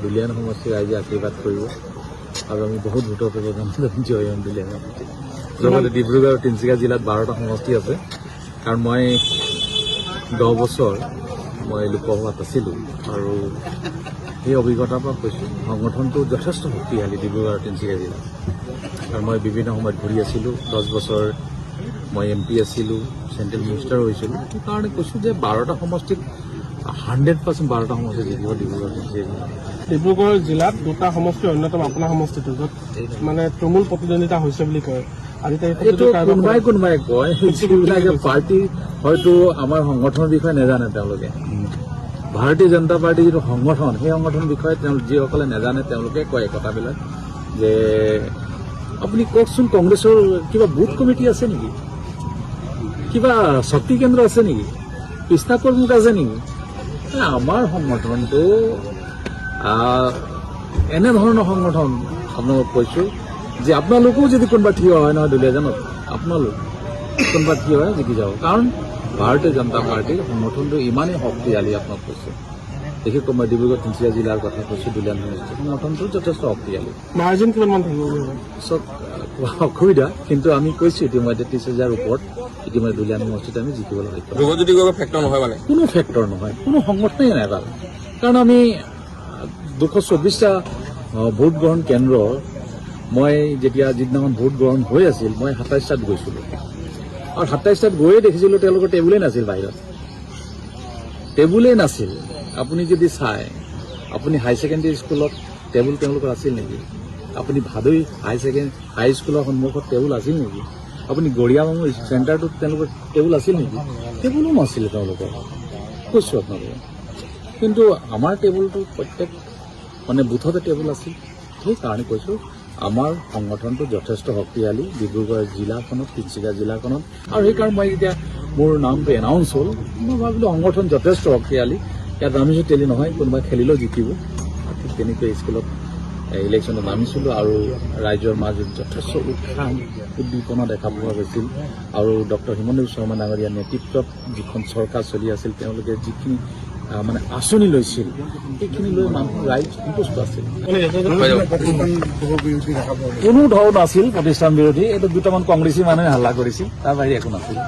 দুলীয়াজান সমষ্টিৰ ৰাইজে আশীৰ্বাদ কৰিব আৰু আমি বহুত ভোটৰ ব্যৱধানত আমি জয়ী হ'ম দুলীয়াজান সমষ্টিত। লগতে ডিব্ৰুগড় আৰু তিনিচুকীয়া জিলাত 12টা সমষ্টি আছে। কাৰণ মই 10 বছৰ মই লোকসভাত আছিলোঁ আৰু সেই অভিজ্ঞতাৰ পৰা কৈছোঁ, সংগঠনটো যথেষ্ট শক্তিশালী ডিব্ৰুগড় আৰু তিনিচুকীয়া জিলাত। আৰু মই বিভিন্ন সময়ত ঘূৰি আছিলোঁ, 10 বছৰ মই এম পি আছিলোঁ, চেণ্ট্ৰেল মিনিষ্টাৰ হৈছিলোঁ। সেইকাৰণে কৈছোঁ যে 12টা সমষ্টিত 100% 12টা সমষ্টি জিকিব ডিব্ৰুগড়, তিনিচুকীয়া জিলা। ডিব্ৰুগড় জিলাত দুটা সমষ্টি অন্যতম আপোনাৰ সমষ্টিটো, য'ত মানে তুমুল প্ৰতিদ্বন্দ্বিতা হৈছে বুলি কয়। আজি তাৰিখত এইটো যদি কাৰোবাৰ কোনোবাই কোনোবাই কয়, যিবিলাকে পাৰ্টি হয়তো আমাৰ সংগঠনৰ বিষয়ে নাজানে। তেওঁলোকে ভাৰতীয় জনতা পাৰ্টীৰ যিটো সংগঠন, সেই সংগঠনৰ বিষয়ে তেওঁলোক যিসকলে নাজানে, তেওঁলোকে কয় এই কথাবিলাক। যে আপুনি কওকচোন, কংগ্ৰেছৰ কিবা বুথ কমিটি আছে নেকি? কিবা শক্তি কেন্দ্ৰ আছে নেকি? কৃষ্ণা প্ৰমুখ আছে নেকি? আমাৰ সংগঠনটো এনেধৰণৰ সংগঠন, আপোনালোক কৈছো যে আপোনালোকো যদি কোনোবা থিয় হয় নহয় দুলীয়াজানত, আপোনালোক কোনোবা থিয় হয়, জিকি যাব। কাৰণ ভাৰতীয় জনতা পাৰ্টীৰ সংগঠনটো ইমানেই শক্তিশালী, আপোনাক কৈছো। বিশেষকৈ মই ডিব্ৰুগড়, তিনিচুকীয়া জিলাৰ কথা কৈছো, দুলীয়াজান সমষ্টি সংগঠনটো যথেষ্ট শক্তিশালী। মাৰ্জিন কিমান মান থাকিব বুলি ভাবে? চব কোৱা অসুবিধা, কিন্তু আমি কৈছো ইতিমধ্যে 30 হাজাৰ ওপৰত ইতিমধ্যে দুলীয়াজান সমষ্টিত আমি জিকিবলৈ সক্ষম। ধ্ৰুৱজ্যোতি গগৈ ফেক্টৰ নহয় মানে? কোনো ফেক্টৰ নহয়, কোনো সংগঠনেই নাই তাত। কাৰণ আমি 224টা ভোট গ্ৰহণ কেন্দ্ৰ, মই যেতিয়া যিদিনাখন ভোট গ্ৰহণ হৈ আছিল, মই 27টাত গৈছিলোঁ আৰু 27টাত গৈয়ে দেখিছিলোঁ তেওঁলোকৰ টেবুলেই নাছিল বাহিৰত, টেবুলেই নাছিল। আপুনি যদি চায়, আপুনি হাই ছেকেণ্ডেৰী স্কুলত টেবুল তেওঁলোকৰ আছিল নেকি? আপুনি ভাদৈ হাই স্কুলৰ সন্মুখত টেবুল আছিল নেকি? আপুনি গৰিয়ামামু চেণ্টাৰটোত তেওঁলোকৰ টেবুল আছিল নেকি? টেবুলো নাছিলে তেওঁলোকৰ, কৈছোঁ আপোনালোকে। কিন্তু আমাৰ টেবুলটো প্ৰত্যেক মানে বুথতে টেবুল আছিল। সেইকাৰণে কৈছোঁ, আমাৰ সংগঠনটো যথেষ্ট শক্তিশালী ডিব্ৰুগড় জিলাখনত, তিনিচুকীয়া জিলাখনত। আৰু সেইকাৰণে মই যেতিয়া মোৰ নামটো এনাউন্স হ'ল, মই ভাবিলোঁ সংগঠন যথেষ্ট শক্তিশালী, ইয়াত ৰামেশ্বৰ তেলী নহয়, কোনোবাই খেলিলেও জিকিব। আৰু ঠিক তেনেকৈ স্কুলত ইলেকশ্যনত নামিছিলোঁ আৰু ৰাইজৰ মাজত যথেষ্ট উৎসাহ উদ্দীপনা দেখা পোৱা গৈছিল। আৰু ডক্টৰ হিমন্ত বিশ্ব শৰ্মা ডাঙৰীয়াৰ নেতৃত্বত যিখন চৰকাৰ চলি আছিল, তেওঁলোকে যিখিনি মানে আঁচনি লৈছিল, সেইখিনি লৈ মানুহ ৰাইজ সন্তুষ্ট আছিল। কোনো ঢৌ নাছিল প্ৰতিষ্ঠান বিৰোধী। এইটো দুটামান কংগ্ৰেছী মানুহে হাল্লা কৰিছিল, তাৰ বাহিৰে একো নাছিল।